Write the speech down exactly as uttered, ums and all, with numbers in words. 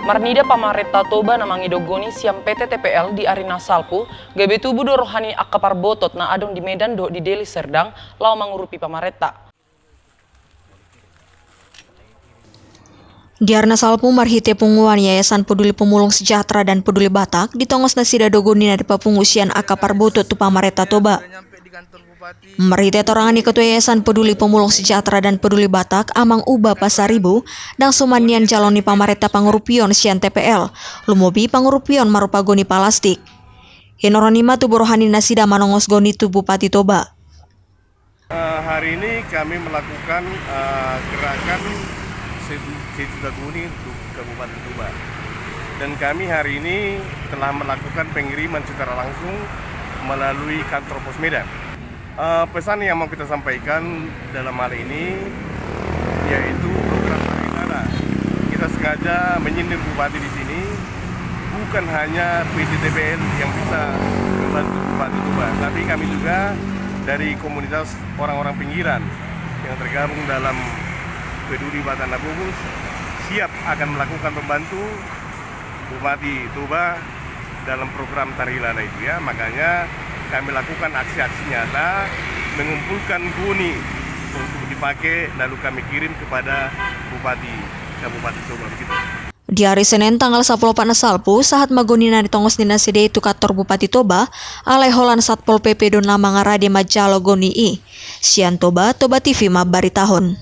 Parnida pamarenta Toba na mangido goni sian P T T P L di ari na salpu, gabe tubu do roha ni angka parbotot na adong di Medan dohot di Deli Serdang laho mangurupi pamarenta. Di ari na salpu marhite punguan Yayasan Peduli Pemulung Sejahtera dan Peduli Batak, ditongos nasida do goni na dipapungu sian angka parbotot tu pamarenta Toba. Marhite hatorangan ni Ketua Yayasan Peduli Pemulung Sejahtera dan Peduli Batak, Amang Uba Pasaribu, ndang suman nian jalo ni pamarenta pangurupion sian T P L, lumobi pangurupion marupa goni palastik. Hinorhon i ma tubu roha ni nasida manongos goni tu Bupati Toba. Eh, hari ini kami melakukan, eh, gerakan seju-, sejuta goni untuk Kabupaten Toba. Dan kami hari ini telah melakukan pengiriman secara langsung melalui kantor Pos Medan. Eh, pesan yang mau kita sampaikan dalam hal ini yaitu program pariwisata. Kita sengaja menyindir Bupati di sini, bukan hanya P T T P L yang bisa membantu Bupati Toba, tapi kami juga dari komunitas orang-orang pinggiran yang tergabung dalam Peduli Batak Nabobus siap akan melakukan membantu Bupati Toba dalam program Tarhilala itu, ya. Makanya kami lakukan aksi-aksi nyata mengumpulkan goni untuk dipakai lalu kami kirim kepada Bupati Kabupaten Toba begitu. Di ari Senen tanggal sampulu opat na salpu, sahat ma goni na ditongos ni nasida i tu kantor Bupati Toba, alai holan Satpol P P do na mangarade manjalo goni i. Sian Toba, Toba T V mambaritahon.